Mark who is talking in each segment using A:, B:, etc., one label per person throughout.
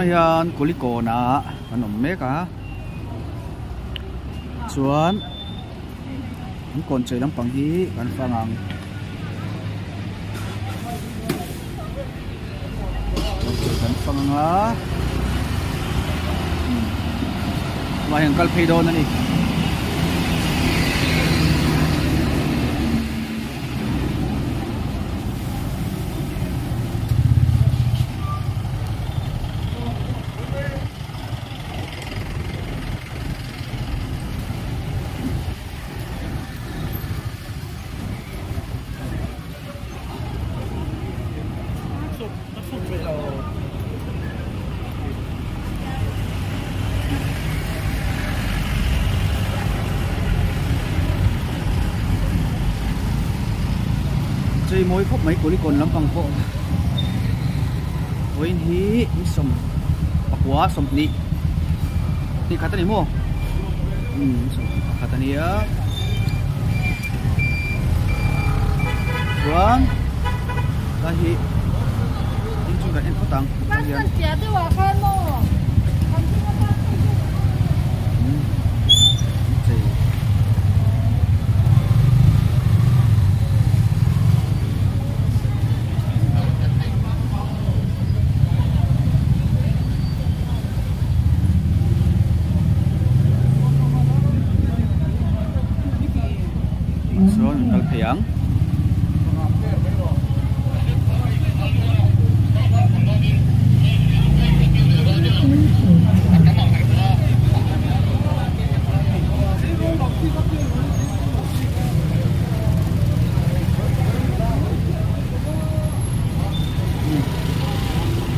A: Tunah hian Kulikawn ah kan awm mek a chuan an kawn chei lampang hi kan fang ang kawn chei kan fang ang a tunah hian kal phei dawn a ni. Chei mawi khawp mai Kulikawn lampang pawh vawiin hi ni sawm pakua sawmhnih hnih khat a ni maw umm ni sawmhnih pakhat a nia chuan lai hi ding chung kan en phawt ang tah hian Sawn an kal phei ang.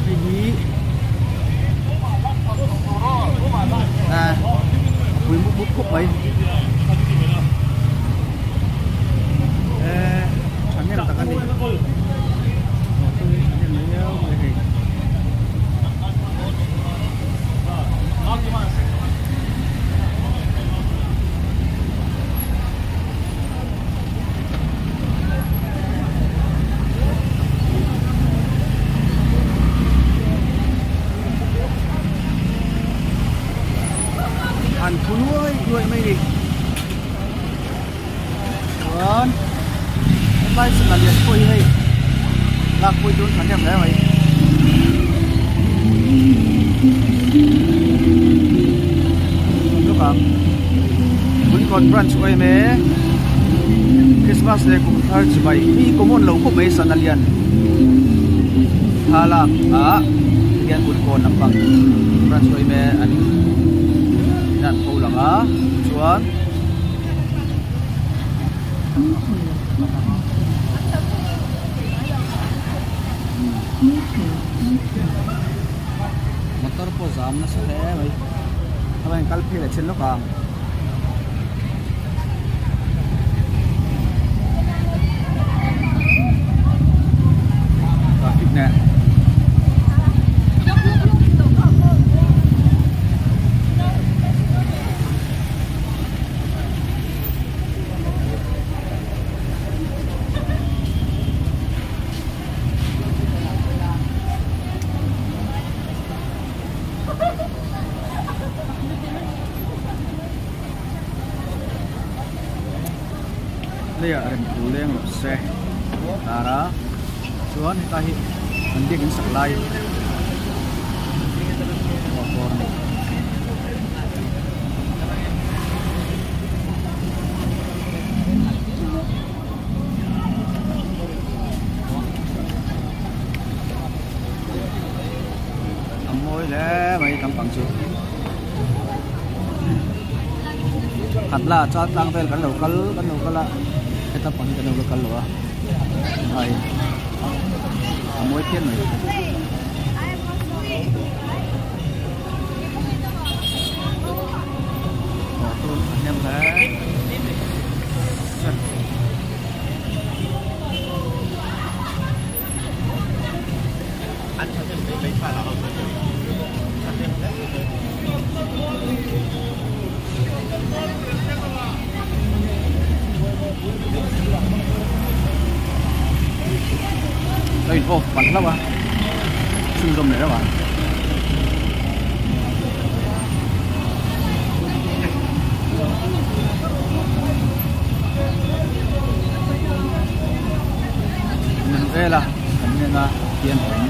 A: Hei hi a pui mup mup khawp mai eh thahnem tak a ni thahnem mai viau mai hei. An thu nuai nuai mai ni chuan helai sangha lian pawh hi hei lak pawh hi tun thahnem hle mai. Kulikawn branch awm e Christmas leh kum thar chibai hi common lo khawp mai sana lian thlalak ah hian Kulikawn lampang branch awm e an an pho lang a chuan. Motor pawh zam nasa hle mai hei kal phei leh chin lawk ang. Traffic nen. Leiah rem thu leng rawh se tar a chuan hetlai hi an biakin sak lai motor a ni. A mawi hle mai lampang chu khat la chal tlang vel kan lo kal kan lo kal a heta pang hi kan lo la kal lo a hai a mawi phian mai. A in off palh hlauh a chhunzawm leh reuh ang. vela kan en a hian a awm.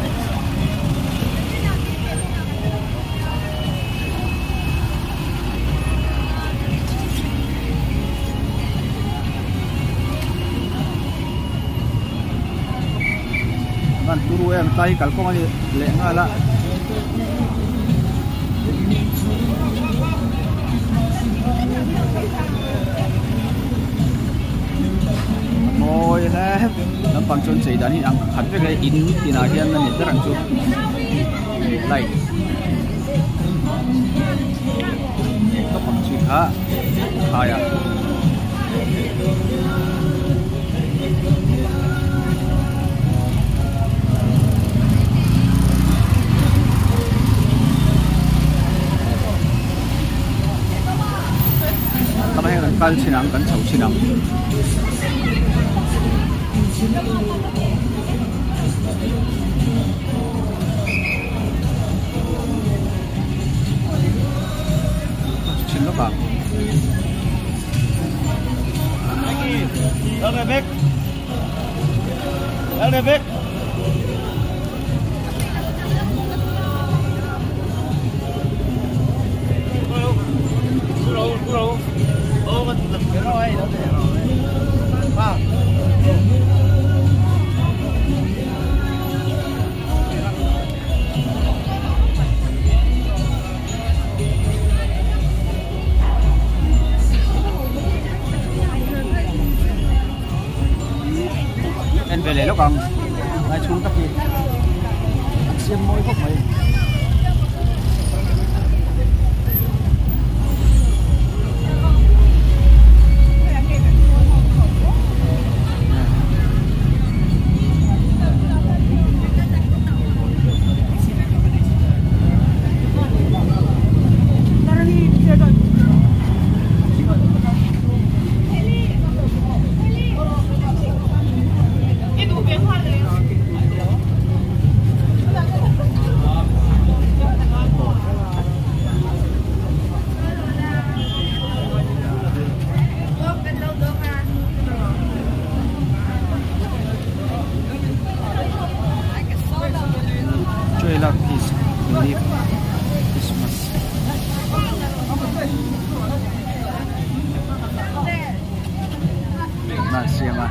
A: An turu em tlai hi kalkawng a ni leh nghal a. Mawi hle lampang chuan chei dan hi ang khat vek a in tinah hian a ni ber ang chu light lampang chi kha khai a. Tama hian kan kal chin ang kan chho chin ang. Chin lawk ah. En ve leh lawk ang lai chhung tak hi an siam mawi khawp mai. Trailer piece unique Christmas. Na siam a.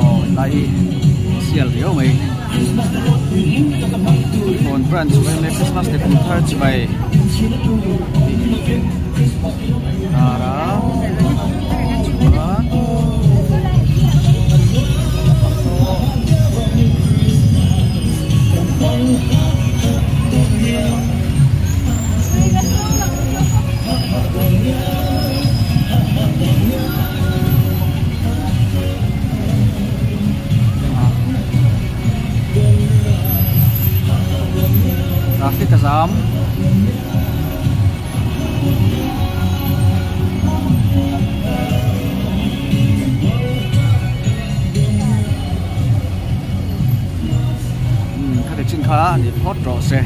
A: Aw tlai hi sial riau mai phone branch yma Christmas leh kum thar chibai tar a chuan Traffic a zam. Khati chin kha ni phawt rawh se.